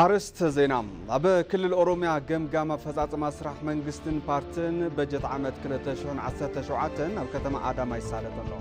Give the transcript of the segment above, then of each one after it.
ኣርእስተ ዜና። ኣብ ክልል ኦሮሚያ ገምጋም ኣፈጻጽማ ስራሕ መንግስትን ፓርትን በጀት ዓመት ክልተ ሽሕን ዓሰርተ ሸውዓተን ኣብ ከተማ ኣዳማ ይሳለጥ ኣሎ።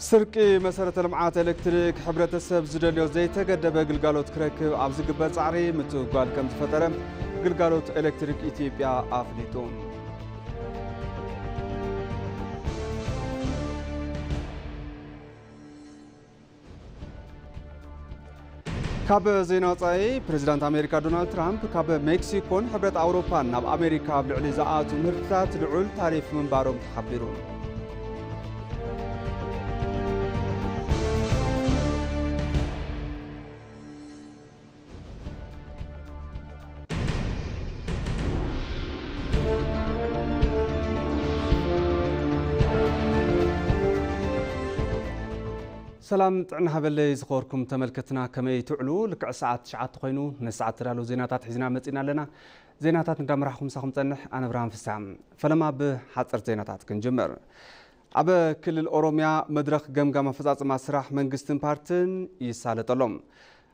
ስርቂ መሰረተ ልምዓት ኤሌክትሪክ፣ ሕብረተሰብ ዝደልዮ ዘይተገደበ ግልጋሎት ክረክብ ኣብ ዝግበር ጻዕሪ ምትእጓል ከም ዝፈጠረ ግልጋሎት ኤሌክትሪክ ኢትዮጵያ ኣፍሊጡ። ካብ ዜና ወጻኢ፣ ፕሬዚዳንት ኣሜሪካ ዶናልድ ትራምፕ ካብ ሜክሲኮን ሕብረት ኣውሮፓን ናብ ኣሜሪካ ኣብ ልዕሊ ዝኣቱ ምህርትታት ልዑል ታሪፍ ምንባሮም ተሓቢሩ። ሰላም ጥዕና ሃበለይ ዝኸበርኩም ተመልከትና፣ ከመይ ትውዕሉ? ልክዕ ሰዓት ትሽዓተ ኮይኑ፣ ነዚ ሰዓት ተዳለዉ ዜናታት ሒዝና መጺና ኣለና። ዜናታት እንዳመራሕኹም ምሳኹም ጸንሕ፣ ኣነ ብርሃን ፍስሃ። ፈለማ ብሓጸርቲ ዜናታት ክንጅምር። ኣብ ክልል ኦሮሚያ መድረኽ ገምጋም ኣፈጻጽማ ስራሕ መንግስትን ፓርትን ይሳለጥ ኣሎ።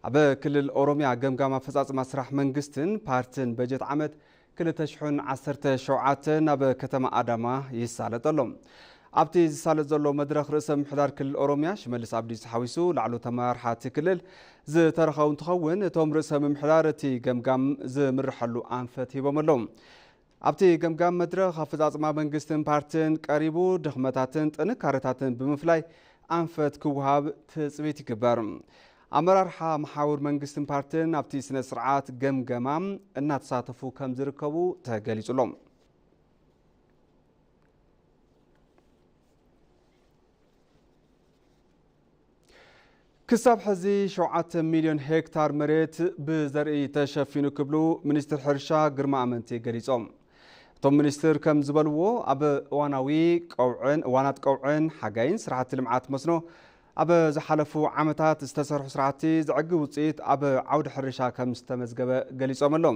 ኣብ ክልል ኦሮሚያ ገምጋም ኣፈጻጽማ ስራሕ መንግስትን ፓርትን በጀት ዓመት ክልተ ሽሕን ዓሰርተ ሸውዓተን ኣብ ከተማ ኣዳማ ይሳለጥ ኣሎ። ኣብቲ ዝሳለጥ ዘሎ መድረኽ ርእሰ ምምሕዳር ክልል ኦሮሚያ ሽመልስ ኣብዲሳ ሓዊሱ ላዕለዎት ኣመራርሓ እቲ ክልል ዝተረኸቡ እንትኸውን፣ እቶም ርእሰ ምምሕዳር እቲ ገምጋም ዝምርሐሉ ኣንፈት ሂቦም ኣለዉ። ኣብቲ ገምጋም መድረኽ ኣፈጻጽማ መንግስትን ፓርትን ቀሪቡ፣ ድኽመታትን ጥንካረታትን ብምፍላይ ኣንፈት ክወሃብ ትጽቢት ይግበር። ኣመራርሓ መሓውር መንግስትን ፓርትን ኣብቲ ስነ ስርዓት ገምገማ እናተሳተፉ ከም ዝርከቡ ተገሊጹ ኣሎ። ክሳብ ሕዚ ሸውዓተ ሚልዮን ሄክታር መሬት ብዘርኢ ተሸፊኑ ክብሉ ሚኒስትር ሕርሻ ግርማ ኣመንቴ ገሊጾም። እቶም ሚኒስትር ከም ዝበልዎ፣ ኣብ እዋናዊ ቀውዕን፣ እዋናት ቀውዕን ሓጋይን ስራሕቲ ልምዓት መስኖ ኣብ ዝሓለፉ ዓመታት ዝተሰርሑ ስራሕቲ ዘዕግብ ውፅኢት ኣብ ዓውዲ ሕርሻ ከም ዝተመዝገበ ገሊጾም ኣለዉ።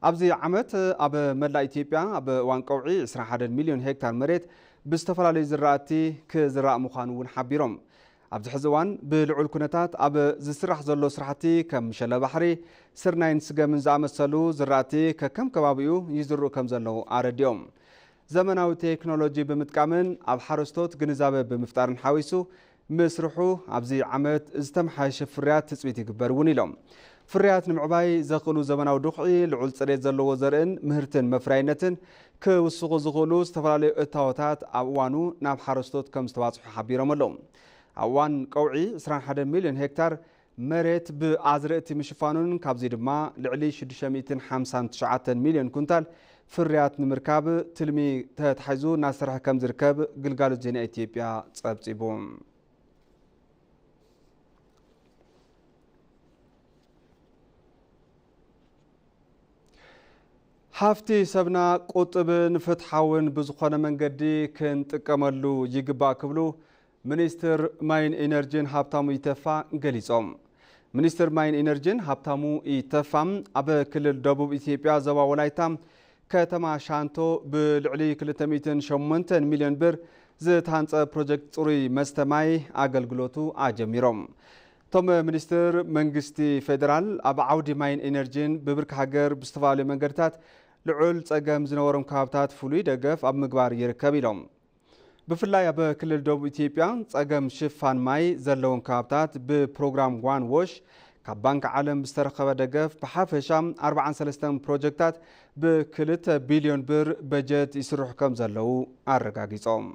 ኣብዚ ዓመት ኣብ መላእ ኢትዮጵያ ኣብ እዋን ቀውዒ ዕስራን ሓደን ሚልዮን ሄክታር መሬት ብዝተፈላለዩ ዝራእቲ ክዝራእ ምዃኑ እውን ሓቢሮም። ኣብዚ ሕዚ እዋን ብልዑል ኩነታት ኣብ ዝስራሕ ዘሎ ስራሕቲ ከም ምሸለ ባሕሪ፣ ስርናይን ስገምን ዝኣመሰሉ ዝራእቲ ከከም ከባቢኡ ይዝርኡ ከም ዘለዉ ኣረዲኦም። ዘመናዊ ቴክኖሎጂ ብምጥቃምን ኣብ ሓረስቶት ግንዛበ ብምፍጣርን ሓዊሱ ምስርሑ ኣብዚ ዓመት ዝተመሓየሸ ፍርያት ትጽቢት ይግበር እውን ኢሎም። ፍርያት ንምዕባይ ዘኽእሉ ዘመናዊ ድኹዒ፣ ልዑል ጽሬት ዘለዎ ዘርእን ምህርትን መፍረያይነትን ክውስኹ ዝኽእሉ ዝተፈላለዩ እታወታት ኣብ እዋኑ ናብ ሓረስቶት ከም ዝተባጽሑ ሓቢሮም ኣለዉ። ኣብ እዋን ቀውዒ ዕስራን ሓደን ሚልዮን ሄክታር መሬት ብኣዝርእቲ ምሽፋኑን ካብዚ ድማ ልዕሊ ሽዱሽተ ሚእትን ሓምሳን ትሽዓተን ሚልዮን ኩንታል ፍርያት ንምርካብ ትልሚ ተታሒዙ እናሰርሐ ከም ዝርከብ ግልጋሎት ዜና ኢትዮጵያ ጸብጺቡ። ሃፍቲ ሰብና ቁጥብን ፍትሓውን ብዝኾነ መንገዲ ክንጥቀመሉ ይግባእ ክብሉ ሚኒስትር ማይን ኢነርጂን ሃብታሙ ኢተፋ ገሊጾም። ሚኒስትር ማይን ኢነርጂን ሃብታሙ ኢተፋ ኣብ ክልል ደቡብ ኢትዮጵያ ዞባ ወላይታ ከተማ ሻንቶ ብልዕሊ ክልተ ሚእትን ሸሞንተን ሚልዮን ብር ዝተሃንጸ ፕሮጀክት ጽሩይ መስተ ማይ ኣገልግሎቱ ኣጀሚሮም። እቶም ሚኒስትር መንግስቲ ፌዴራል ኣብ ዓውዲ ማይን ኢነርጂን ብብርኪ ሃገር ብዝተፈላለዩ መንገድታት ልዑል ጸገም ዝነበሮም ከባብታት ፍሉይ ደገፍ ኣብ ምግባር ይርከብ ኢሎም። ብፍላይ ኣብ ክልል ደቡብ ኢትዮጵያ ጸገም ሽፋን ማይ ዘለዎም ከባብታት ብፕሮግራም ዋን ዎሽ ካብ ባንክ ዓለም ዝተረኸበ ደገፍ ብሓፈሻ ኣርባዓን ሰለስተን ፕሮጀክታት ብክልተ ቢልዮን ብር በጀት ይስርሑ ከም ዘለዉ ኣረጋጊጾም።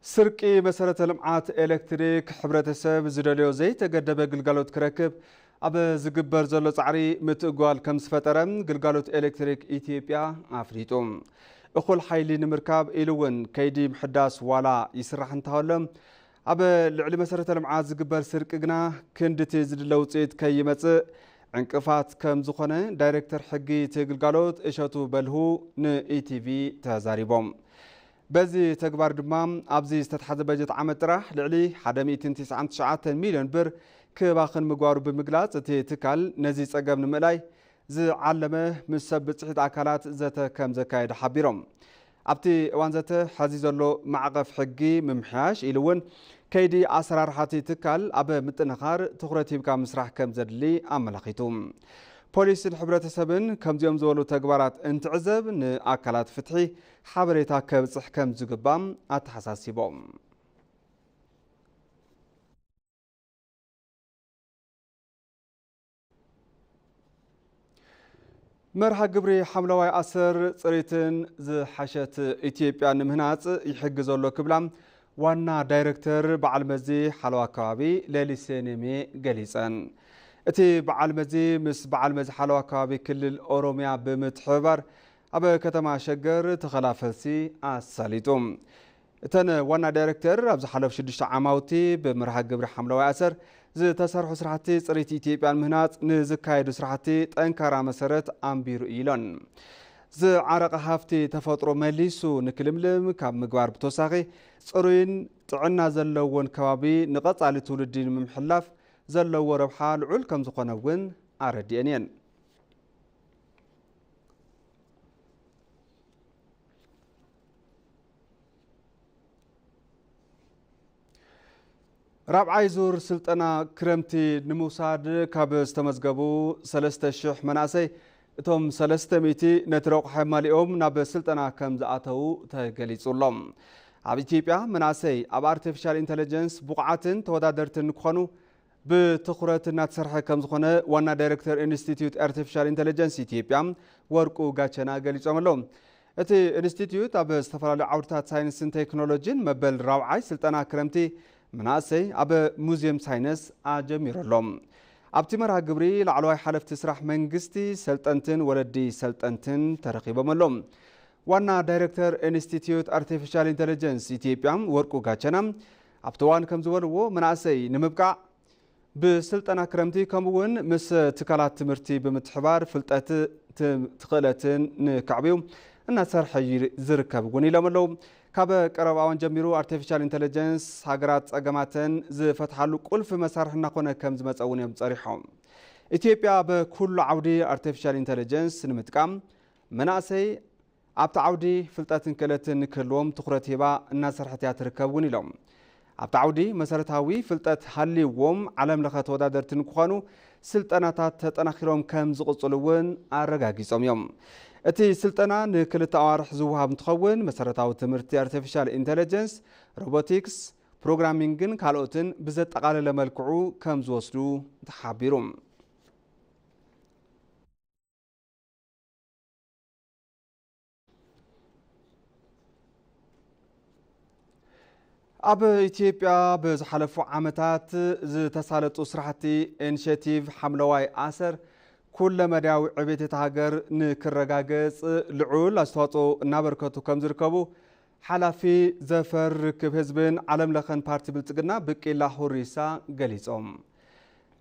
ስርቂ መሰረተ ልምዓት ኤሌክትሪክ፣ ሕብረተሰብ ዝደልዮ ዘይተገደበ ግልጋሎት ክረክብ ኣብ ዝግበር ዘሎ ጻዕሪ ምትእጓል ከም ዝፈጠረ ግልጋሎት ኤሌክትሪክ ኢትዮጵያ ኣፍሊጡ። እኹል ሓይሊ ንምርካብ ኢሉ እውን ከይዲ ምሕዳስ ዋላ ይስራሕ እንተሃሎ፣ ኣብ ልዕሊ መሰረተ ልምዓት ዝግበር ስርቂ ግና ክንድቲ ዝድለ ውፅኢት ከይመፅእ ዕንቅፋት ከም ዝኾነ ዳይሬክተር ሕጊ እቲ ግልጋሎት እሸቱ በልሁ ንኢቲቪ ተዛሪቦም። በዚ ተግባር ድማ ኣብዚ ዝተትሓዘ በጀት ዓመት ጥራሕ ልዕሊ ሓደ ሚእትን ትስዓን ትሽዓተን ሚልዮን ብር ክባኽን ምግባሩ ብምግላጽ፣ እቲ ትካል ነዚ ጸገም ንምእላይ ዝዓለመ ምስ ሰብ ብጽሒት ኣካላት ዘተ ከም ዘካየደ ሓቢሮም። ኣብቲ እዋን ዘተ፣ ሕዚ ዘሎ ማዕቐፍ ሕጊ ምምሕያሽ ኢሉ እውን ከይዲ ኣሰራርሓ እቲ ትካል ኣብ ምጥንኻር ትኹረት ሂብካ ምስራሕ ከም ዘድሊ ኣመላኺቱ። ፖሊስን ሕብረተሰብን ከምዚኦም ዝበሉ ተግባራት እንትዕዘብ፣ ንኣካላት ፍትሒ ሓበሬታ ከብጽሕ ከም ዝግባእ ኣተሓሳሲቦም። መርሃ ግብሪ ሓምለዋይ ኣሰር፣ ጽሬትን ዝሓሸት ኢትዮጵያ ንምህናጽ ይሕግዝ ኣሎ ክብላ ዋና ዳይሬክተር በዓል መዚ ሓለዋ ከባቢ ሌሊሴ ኔሜ ገሊጸን። እቲ በዓል መዚ ምስ በዓል መዚ ሓለዋ ከባቢ ክልል ኦሮሚያ ብምትሕብባር ኣብ ከተማ ሸገር ተኸላ ፈልሲ ኣሳሊጡ። እተን ዋና ዳይሬክተር ኣብ ዝሓለፉ ሽዱሽተ ዓማውቲ ብመርሃ ግብሪ ሓምለዋይ ኣሰር ዝተሰርሑ ስራሕቲ ጽሬት ኢትዮጵያን ምህናጽ ንዝካየዱ ስራሕቲ ጠንካራ መሰረት ኣንቢሩ እዩ ኢለን። ዝዓረቐ ሃፍቲ ተፈጥሮ መሊሱ ንክልምልም ካብ ምግባር ብተወሳኺ፣ ጽሩይን ጥዕና ዘለዎን ከባቢ ንቐጻሊ ትውልዲ ንምምሕላፍ ዘለዎ ረብሓ ልዑል ከም ዝኾነ እውን ኣረዲአን እየን። ራብዓይ ዙር ስልጠና ክረምቲ ንምውሳድ ካብ ዝተመዝገቡ ሰለስተ ሽሕ መናእሰይ፣ እቶም ሰለስተ ሚእቲ ነቲ ረቑሒ ኣማሊኦም ናብ ስልጠና ከም ዝኣተዉ ተገሊጹ ኣሎ። ኣብ ኢትዮጵያ መናእሰይ ኣብ ኣርቲፊሻል ኢንተለጀንስ ብቑዓትን ተወዳደርትን ንክኾኑ ብትኹረት እናተሰርሐ ከም ዝኾነ ዋና ዳይሬክተር ኢንስቲትዩት ኣርቲፊሻል ኢንተለጀንስ ኢትዮጵያ ወርቁ ጋቸና ገሊጾም ኣለዉ። እቲ ኢንስቲትዩት ኣብ ዝተፈላለዩ ዓውድታት ሳይንስን ቴክኖሎጂን መበል ራብዓይ ስልጠና ክረምቲ መናእሰይ ኣብ ሙዚየም ሳይንስ ኣጀሚሩ ኣሎ። ኣብቲ መርሃ ግብሪ ላዕለዋይ ሓለፍቲ ስራሕ መንግስቲ፣ ሰልጠንትን ወለዲ ሰልጠንትን ተረኺቦም ኣለዉ። ዋና ዳይሬክተር ኢንስቲትዩት ኣርቲፊሻል ኢንተለጀንስ ኢትዮጵያ ወርቁ ጋቸና ኣብቲ እዋን ከም ዝበልዎ፣ መናእሰይ ንምብቃዕ ብስልጠና ክረምቲ ከምኡ እውን ምስ ትካላት ትምህርቲ ብምትሕባር ፍልጠት፣ ት-፣ ትኽእለትን ንከዕብዩ እናሰርሐ ይር-፣ ዝርከብ እውን ኢሎም ኣለዉ። ካብ ቀረባ እዋን ጀሚሩ ኣርቲፊሻል ኢንተለጀንስ ሃገራት ጸገማተን ዝፈትሓሉ ቁልፊ መሳርሒ እናኾነ ከም ዝመጸ እውን እዮም ጸሪሖም። ኢትዮጵያ በኩሉ ዓውዲ ኣርቲፊሻል ኢንተለጀንስ ንምጥቃም መናእሰይ ኣብቲ ዓውዲ ፍልጠትን ክእለትን ንክህልዎም ትኹረት ሂባ እናሰርሐት እያ ትርከብ እውን ኢሎም። ኣብቲ ዓውዲ መሰረታዊ ፍልጠት ሃልይዎም ዓለም ለኸ ተወዳደርቲ ንክኾኑ ስልጠናታት ተጠናኺሮም ከም ዝቕጽሉ እውን ኣረጋጊጾም እዮም። እቲ ስልጠና ንክልተ ኣዋርሕ ዝወሃብ እንትኸውን፣ መሰረታዊ ትምህርቲ ኣርቲፊሻል ኢንተለጀንስ፣ ሮቦቲክስ፣ ፕሮግራሚንግን ካልኦትን ብዘጠቓለለ መልክዑ ከም ዝወስዱ ተሓቢሩ። ኣብ ኢትዮጵያ ብዝሓለፉ ዓመታት ዝተሳለጡ ስራሕቲ ኢኒሼቲቭ ሓምለዋይ ኣሰር ኩለመዳያዊ ዕቤት እታ ሃገር ንክረጋገጽ ልዑል ኣስተዋጽኦ እናበርከቱ ከም ዝርከቡ ሓላፊ ዘፈር ርክብ ህዝብን ዓለም ለኸን ፓርቲ ብልጽግና ብቂላ ሁሪሳ ገሊጾም።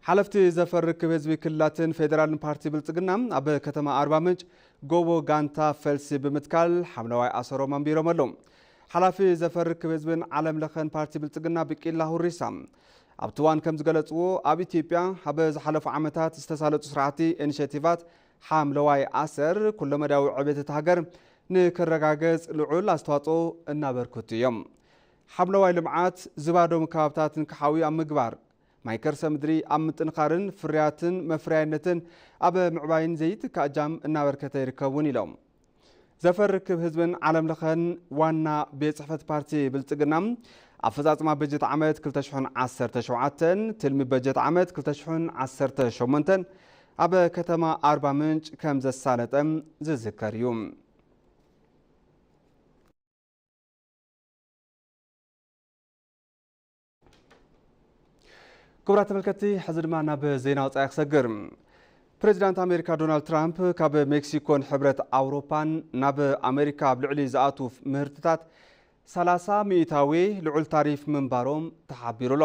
ሓለፍቲ ዘፈር ርክብ ህዝቢ ክልላትን ፌዴራልን ፓርቲ ብልጽግና ኣብ ከተማ ኣርባ ምንጭ ጎቦ ጋንታ ፈልሲ ብምትካል ሓምለዋይ ኣሰሮም ኣንቢሮም ኣለዉ። ሓላፊ ዘፈር ርክብ ህዝብን ዓለም ለኸን ፓርቲ ብልጽግና ብቂላ ሁሪሳ ኣብቲ እዋን ከም ዝገለጽዎ፣ ኣብ ኢትዮጵያ ኣብ ዝሓለፉ ዓመታት ዝተሳለጡ ስራሕቲ ኢኒሼቲቫት ሓምለዋይ ኣሰር ኩለመዳያዊ ዕቤት እታ ሃገር ንክረጋገጽ ልዑል ኣስተዋጽኦ እናበርከቱ እዮም። ሓምለዋይ ልምዓት ዝባዶም ከባብታት ንክሓዊ ኣብ ምግባር፣ ማይ ከርሰ ምድሪ ኣብ ምጥንኻርን ፍርያትን መፍረያይነትን ኣብ ምዕባይን ዘይትካእ እጃም እናበርከተ ይርከብ እውን ኢሎም። ዘፈር ርክብ ህዝብን ዓለም ለኸን ዋና ቤት ጽሕፈት ፓርቲ ብልጽግና፣ ኣፈጻጽማ በጀት ዓመት ክልተ ሽሕን ዓሰርተ ሸውዓተን፣ ትልሚ በጀት ዓመት ክልተ ሽሕን ዓሰርተ ሸሞንተን ኣብ ከተማ ኣርባ ምንጭ ከም ዘሳለጠ ዝዝከር እዩ። ክቡራት ተመልከትቲ፣ ሕዚ ድማ ናብ ዜና ወጻኢ ክሰግር። ፕሬዚዳንት ኣሜሪካ ዶናልድ ትራምፕ፣ ካብ ሜክሲኮን ሕብረት ኣውሮፓን ናብ ኣሜሪካ ኣብ ልዕሊ ዝኣትዉ ምህርትታት ሰላሳ ሚእታዊ ልዑል ታሪፍ ምንባሮም ተሓቢሩ ኣሎ።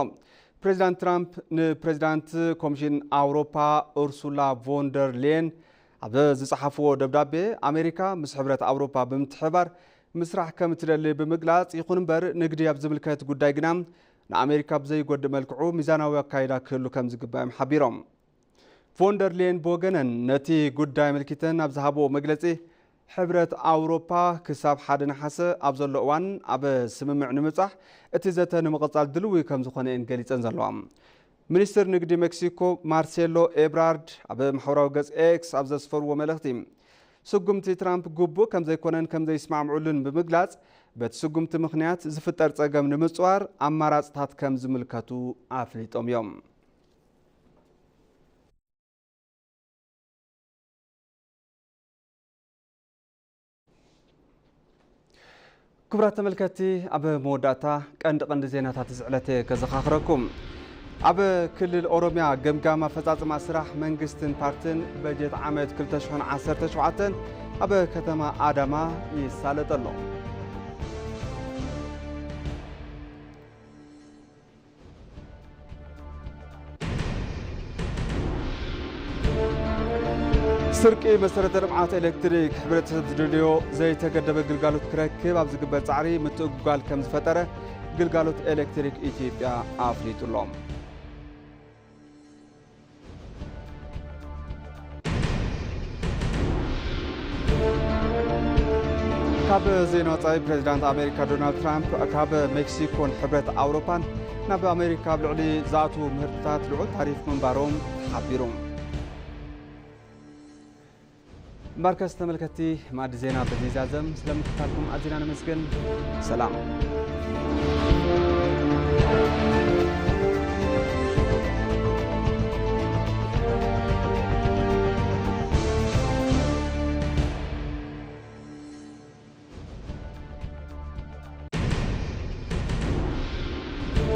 ፕሬዚዳንት ትራምፕ ንፕሬዚዳንት ኮሚሽን ኣውሮፓ ኡርሱላ ቮንደር ሌየን ኣብ ዝጸሓፍዎ ደብዳቤ፣ ኣሜሪካ ምስ ሕብረት ኣውሮፓ ብምትሕብባር ምስራሕ ከም እትደሊ ብምግላጽ፣ ይኹን እምበር ንግዲ ኣብ ዝምልከት ጉዳይ ግና ንኣሜሪካ ብዘይጎድእ መልክዑ ሚዛናዊ ኣካይዳ ክህሉ ከም ዝግባእ እዮም ሓቢሮም። ቮንደርሌን ብወገነን ነቲ ጉዳይ ኣመልኪተን ኣብ ዝሃብዎ መግለጺ፣ ሕብረት ኣውሮፓ ክሳብ ሓደ ነሓሰ ኣብ ዘሎ እዋን ኣብ ስምምዕ ንምብጻሕ እቲ ዘተ ንምቕጻል ድልዊ ከም ዝኾነ እየን ገሊጸን ዘለዋ። ሚኒስትር ንግዲ ሜክሲኮ ማርሴሎ ኤብራርድ ኣብ ማሕበራዊ ገጽ ኤክስ ኣብ ዘስፈርዎ መልእኽቲ፣ ስጉምቲ ትራምፕ ግቡእ ከም ዘይኮነን ከም ዘይስማምዑሉን ብምግላጽ፣ በቲ ስጉምቲ ምኽንያት ዝፍጠር ጸገም ንምጽዋር ኣማራጽታት ከም ዝምልከቱ ኣፍሊጦም እዮም። ክቡራት ተመልከትቲ፣ ኣብ መወዳእታ ቀንዲ ቀንዲ ዜናታት እዚ ዕለት ከዘኻኽረኩም። ኣብ ክልል ኦሮሚያ ገምጋም ኣፈጻጽማ ስራሕ መንግስትን ፓርትን በጀት ዓመት ክልተ ሽሕን ዓሰርተ ሸውዓተን ኣብ ከተማ ኣዳማ ይሳለጥ ኣሎ። ስርቂ መሰረተ ልምዓት ኤሌክትሪክ፣ ሕብረተሰብ ዝደልዮ ዘይተገደበ ግልጋሎት ክረክብ ኣብ ዝግበር ጻዕሪ ምትእጉጓል ከም ዝፈጠረ ግልጋሎት ኤሌክትሪክ ኢትዮጵያ ኣፍሊጡ ኣሎ። ካብ ዜና ወጻኢ፣ ፕሬዚዳንት ኣሜሪካ ዶናልድ ትራምፕ ካብ ሜክሲኮን ሕብረት ኣውሮፓን ናብ ኣሜሪካ ኣብ ልዕሊ ዝኣትዉ ምህርትታት ልዑል ታሪፍ ምንባሮም ተሓቢሩ። ማርከስ ተመልከትቲ፣ ማዕዲ ዜና በዚ ይዛዘም። ስለምክታልኩም ኣዚና ነመስግን። ሰላም።